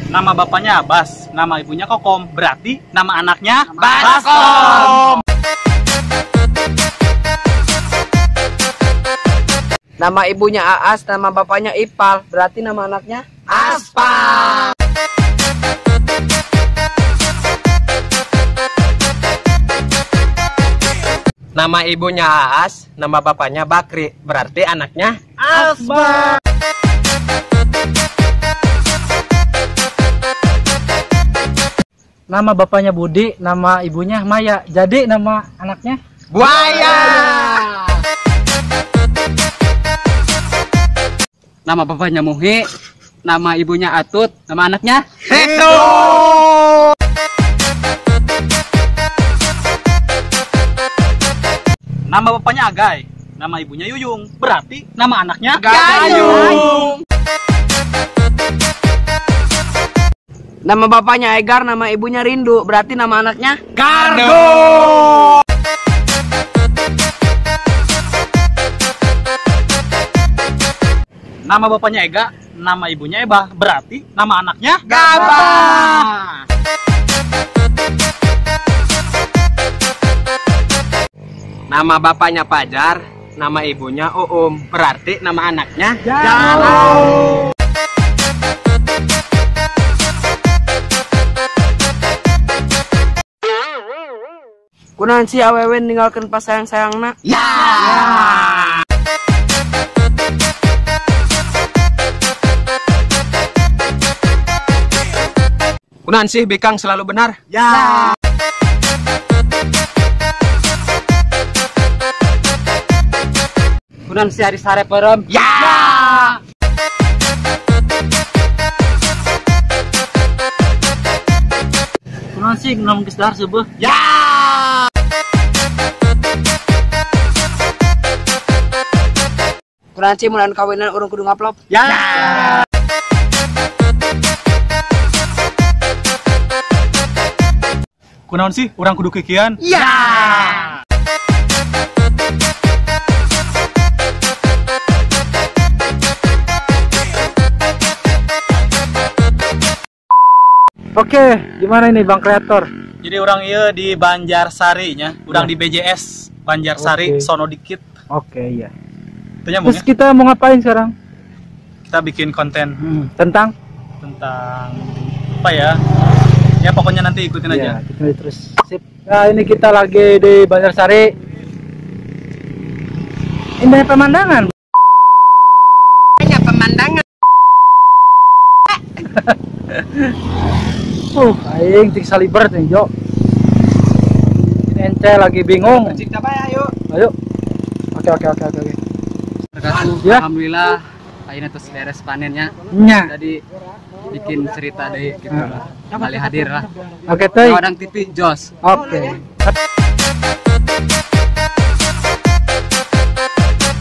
Nama bapaknya Abbas, nama ibunya Kokom. Berarti nama anaknya Baskom. Nama ibunya Aas, nama bapaknya Ipal. Berarti nama anaknya Aspal. Nama ibunya Aas, nama bapaknya Bakri. Berarti anaknya Asbak. Nama bapaknya Budi, nama ibunya Maya. Jadi nama anaknya Buaya. Nama bapaknya Muhi, nama ibunya Atut, nama anaknya Heto. Nama bapaknya Agai, nama ibunya Yuyung. Berarti nama anaknya Gayung. Nama bapaknya Egar, nama ibunya Rindu. Berarti nama anaknya Gardo. Nama bapaknya Ega, nama ibunya Eba. Berarti nama anaknya Gabah. Nama bapaknya Pajar, nama ibunya Uum. Berarti nama anaknya Jaro. Kunaon sih awewe ninggalkeun pas sayang-sayangna? Ya. Kunaon sih Bikang selalu benar? Ya. Kunaon sih hari sare perem? Ya. Kunaon sih nom geus dahar seubeut? Ya. Kunaon sih mun kawinan urang kudu ngaplop? Ya. Kunaon sih urang kudu kikian? Ya. Oke, gimana ini Bang Kreator? Jadi orang iya di Banjarsari nya, urang di BJS Banjarsari, sono dikit. Oke, iya. Nyambung, terus ya? Kita mau ngapain sekarang? Kita bikin konten. Tentang? Tentang apa ya? Ya pokoknya nanti ikutin aja. Ikutin terus. Sip. Nah, ini kita lagi di Banjarsari. Indah pemandangan. Banyak pemandangan. Aing tik saliber nih, Jo. Ini ente lagi bingung. Cipta ayo. Ayo. Oke. Ya. Alhamdulillah akhirnya terus beres panennya. Ya. Jadi bikin cerita deh gitu lah. Kembali hadir lah. Oke, teh. Orang TV Jos. Oke.